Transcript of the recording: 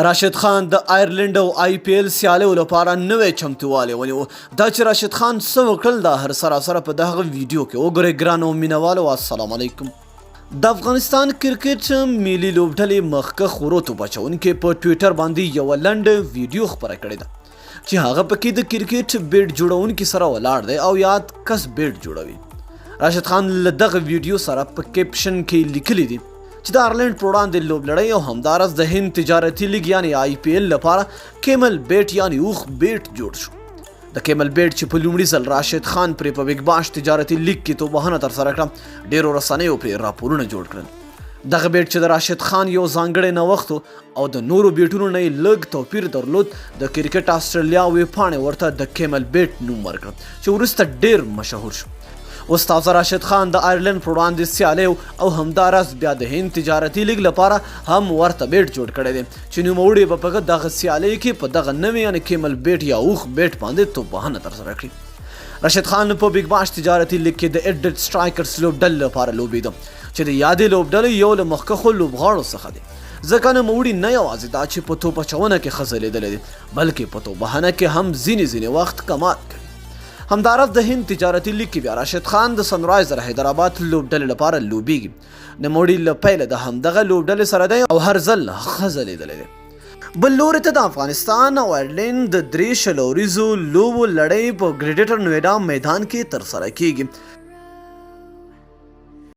راشد خان د آیرلینډ او آی پي ایل سیالیو لپاره نوی چمتووالی ونیو. دا چې راشد خان څه وکړل، دا هر څه راسره په دغه ویډیو کې وګورئ. ګرانو مینوالو، السلام علیکم. د افغانستان کرکټ ملي لوبډلې مخکښ ورو توپ اچونکي په ټویټر باندې یوه لنډه ویډیو خپره کړې ده چې هغه پکې د کرکټ بیټ جوړونکي سره ولاړ دی او یاد کس بیټ جوړوي. راشد خان له دغه ویډیو سره په کیپشن کې لیکلي دي چې د آیرلینډ پر وړاندې لوبلړۍ او همداراز د هند تجارتي لیګ یعنی آی پي ایل لپاره کیمل بیټ یعنی اوښ بیټ جوړ شو. د کیمل بیټ چې په لومړي ځل راشد خان پرې په بیګ باش تجارتي لیګ کې توپوهنه ترسره کړه، ډیرو رسنیو پرې راپورونه جوړ کړل. دغه بیټ چې د راشد خان یو ځانګړی نوښت او د نورو بیټونو نه یې لږ توپیر درلود، د کرکټ اسټرالیا ویبپاڼې ورته د کیمل بیټ نوم ورکړ چې وروسته ډیر مشهور شو. اوس تازه راشد خان د آیرلنډ پر وړاندې سیالیو او همداراز بیا د هند تجارتي لیګ لپاره هم ورته بیټ جوړ کړی دی چې نوموړي به په دغه سیالۍ کې په دغه نوې یعنې کیمل بیټ یا اوښ بیټ باندې توپ وهنه ترسره کړي. راشد خان په بیګ باش تجارتي لیګ کې د ایډډ سټرایکرز لوبډلې لپاره لوبېده چې د یادې لوبډلې یو له مخکښو لوبغاړو څخه دی، ځکه نوموړي نه یوازې دا چې په توپ اچونه کې ښه ځلېدلی دی، بلکې په توپ وهنه کې هم ځینې ځینې وخت کمال کوي. همداراز د هند تجارتي لیګ کې بیا راشد خان د سنرایزر حیدرآباد لوبډلې لپاره لوبیږي. نوموړي له پیله د همدغه لوبډلې سره دی او هر ځل ښه ځلېدلی دی. بل لوري ته د افغانستان او ایرلینډ د 3 20 اوریزو لوبو لړۍ په ګریټر نویډا میدان کې ترسره کیږي.